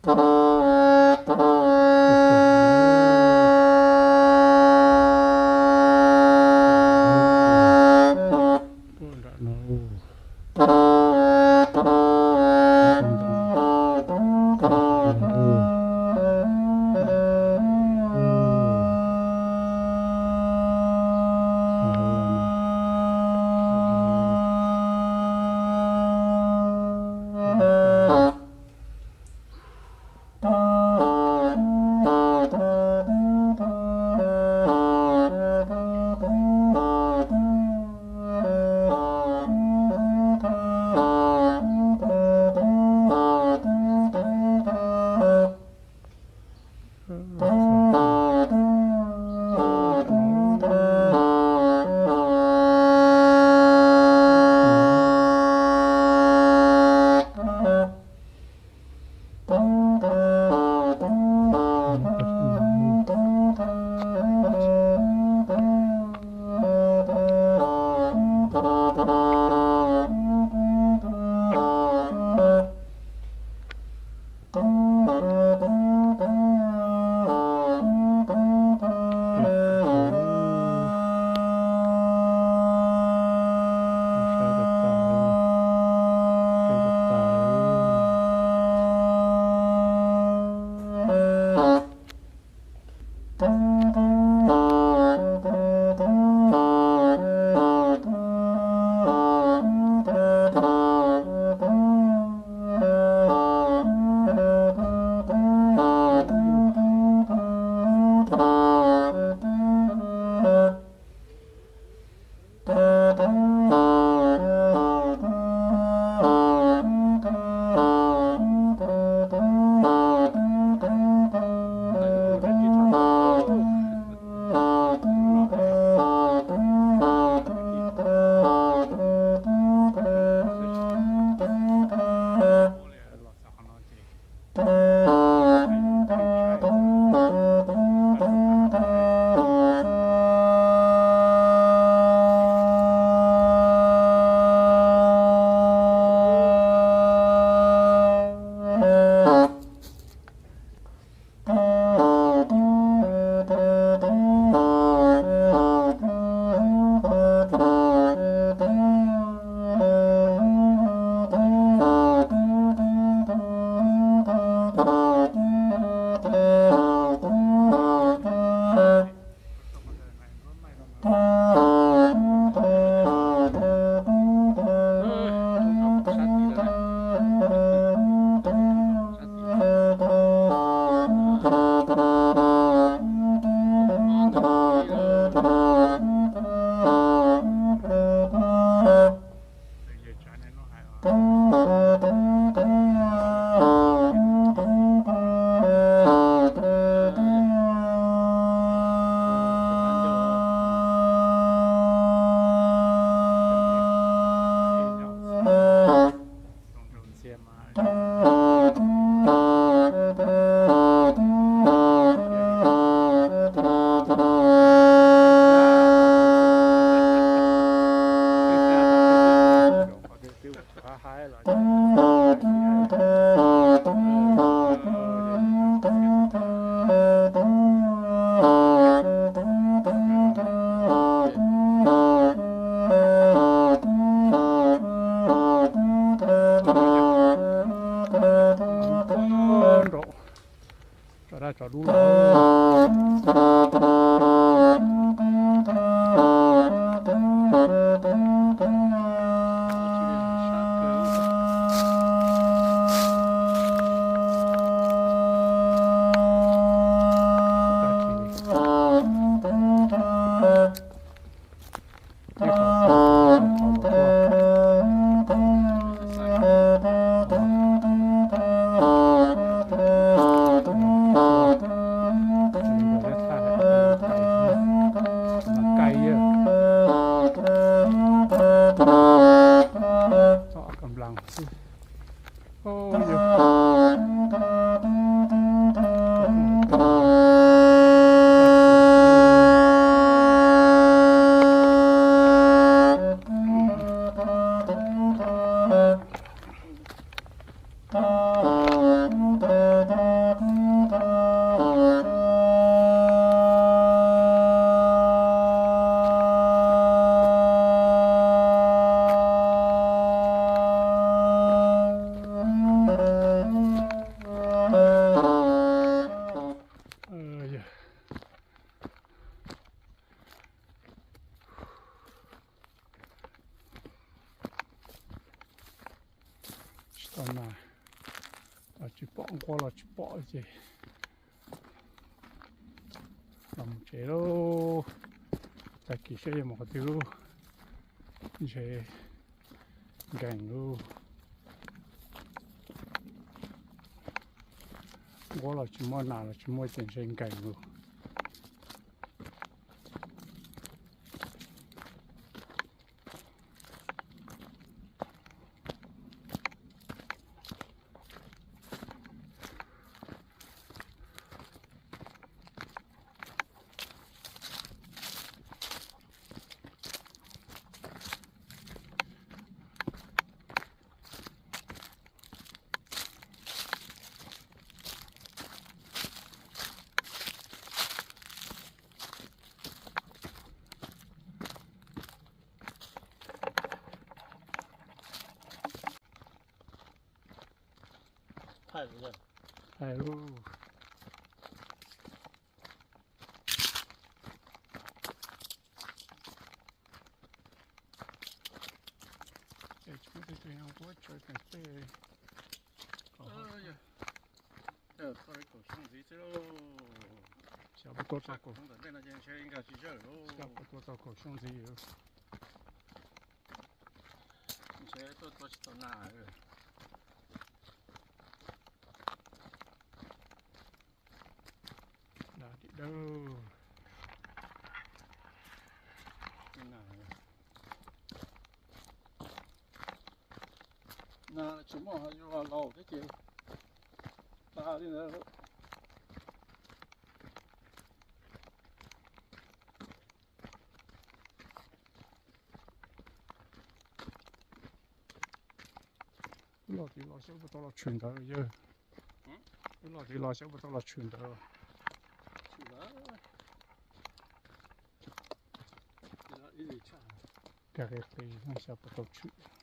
Tso dab tso dub los. Tsis pom nquab los tsis pom ces los mus tsev lauj. Tag kis saib yuav mus qhov twg lauj. Ntshe nkees lauj. Nquab los tsis muaj, nas los tsis muaj ces ntshe nkees lauj. Thaij lauj. Tsis muaj tej tug nquab tsawv teem tej. Xyov puas tuaj txog kaum, xyov puas tuaj txog kaum xyoo ntxiv. Ntshe tuaj tua tsis tau nas. Nas dim dawb. Nas tsis muaj, ho yus laus thiab ces tas li ntawd. Wb los tid los saib puas tau los tshwm ntawd yawg. Wb los tid los saib puas tau los tshwm ntawd. Kag qis qis xyov puas tau tshwm.